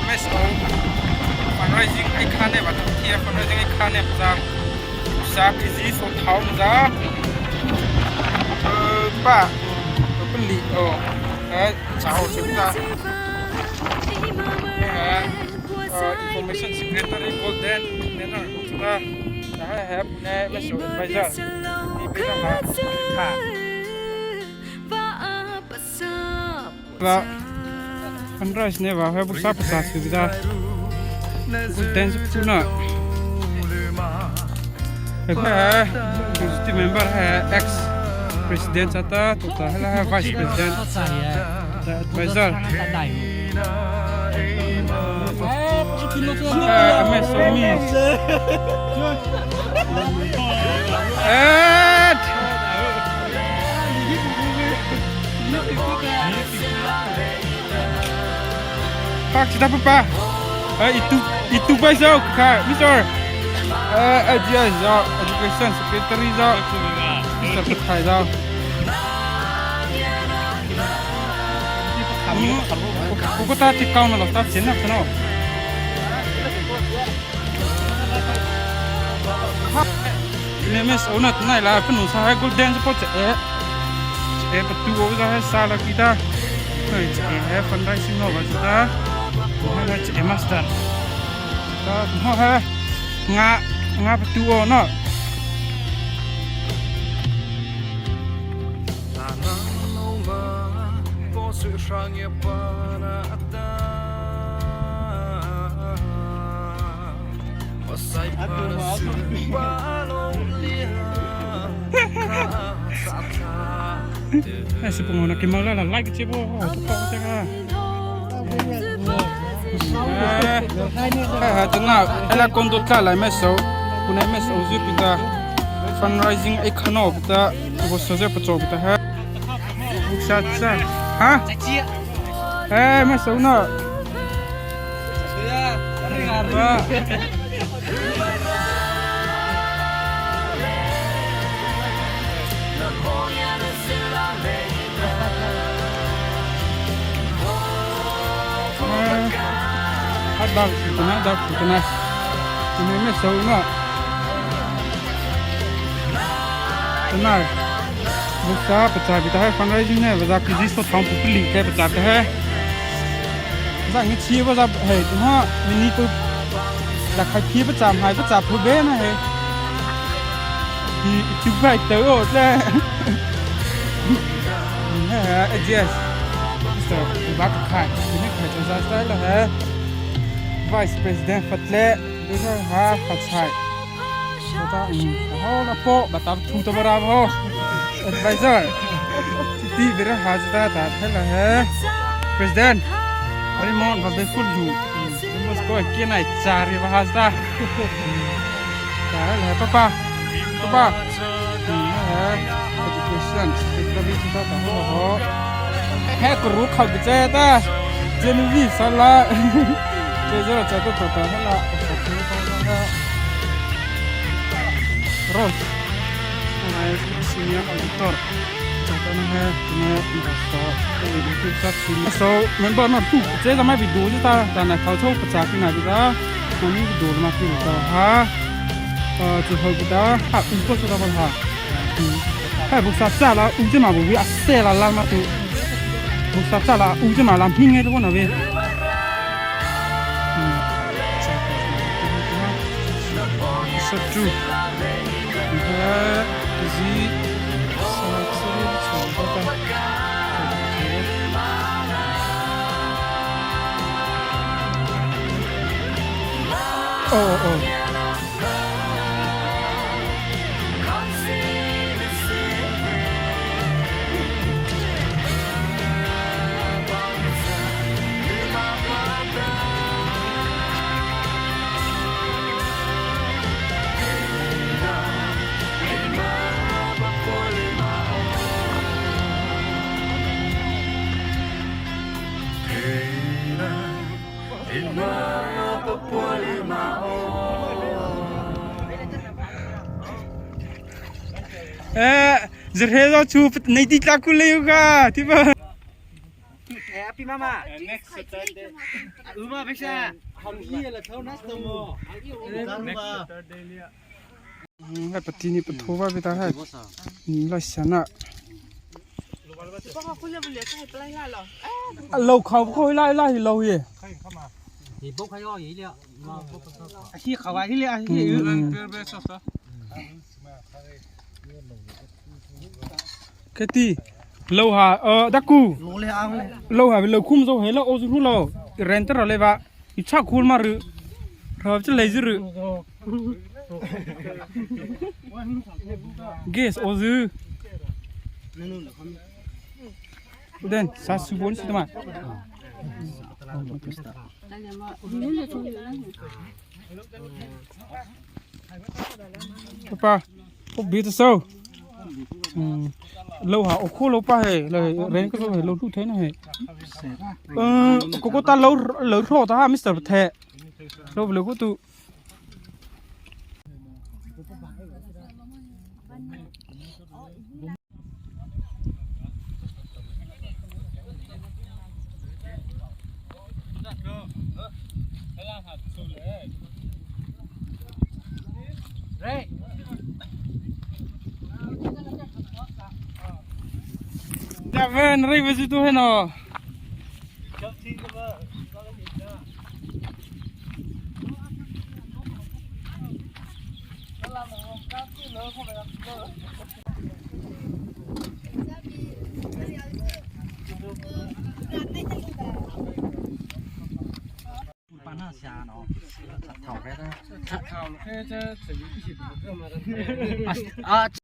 MSO fundraising ai kha ne ba thia fundraising ai kha ne za sa kg so thau za pa pali o eh chao chita information secretary golden banner chita ha ha pune MSO advisor ni bela ha tha la fundraise ne ba ha bu sa pa su da golden su na Executive member है ex president chata tota है vice president advisor MSOME Pak cita papa. Itu itu bai zau ka Mr. Eh zau education secretary zau. Mr. Pathai zau. Ko ta ti kaw na lo ta chen na no. MS ona nai la panu sa hai golden po che e e patu o za hai sa la kita hai che e fundraising no ba ta ha che e master ta ho ha nga nga patu o no Hei si pungona ki mala la like che bo ho to to che ka. Eh ha tana ela kondo tla lai me so kunai me so zu pita fundraising ai khano pita bo so je pacho pita ha. Buksa cha ha? Eh me so na. Dak putana dak putana ini me so na tana buksa pacha bita hai fundraising ne baza kiji so thong pupli ke pacha bita hai za ngi chi ba za hei tu ha mini tu da khai phi ba cham hai ba cha phu be na he hi chu vai te o te he yes Mr. Bak khai ni khai cho za style he Vice President Fatle ha ha Phat chai ta ho la po ba ta thu to bara ho advisor ti bera ha ta ta thela he President Raymond va be ful du mos ko ke nai chari va ha ta ta la papa papa education secretary ta ta ho ho he ko ru khau bi che ta Genevieve sala che zero cha to ta la Rose senior auditor so member na tu che la mai bi du ta ta na khau chau pacha ki na bi da mami bi du ma ki ta ha chu ho bi da ha u ko chu da ba ha ha bu sa sa la u je ma bu bi a se la la ma tu bu sa sa la u je ma la hing ngai to na be Satru Oh, oh. Eh, zerhe zo chu nei ti tla ku le ka ti ba. Lai patini pathuwa beta hai lai sana lâu khâu khôi lai lai thì lâu gì cái ti lâu hà ờ đắc cu lâu hà lâu khum dâu hết là ô du lâu rent rồi lấy vạ chắc khuôn mà rự rồi chứ lấy rự gas ô dư den sa su bon si ma pa ô bi to sâu lâu hả ô khô lâu pa he lời ren có he lâu thu thế này ờ có có ta lâu lâu thọ ta Mr. Thẹ lâu lâu có tụ Ja, ven, ri vi tu heno.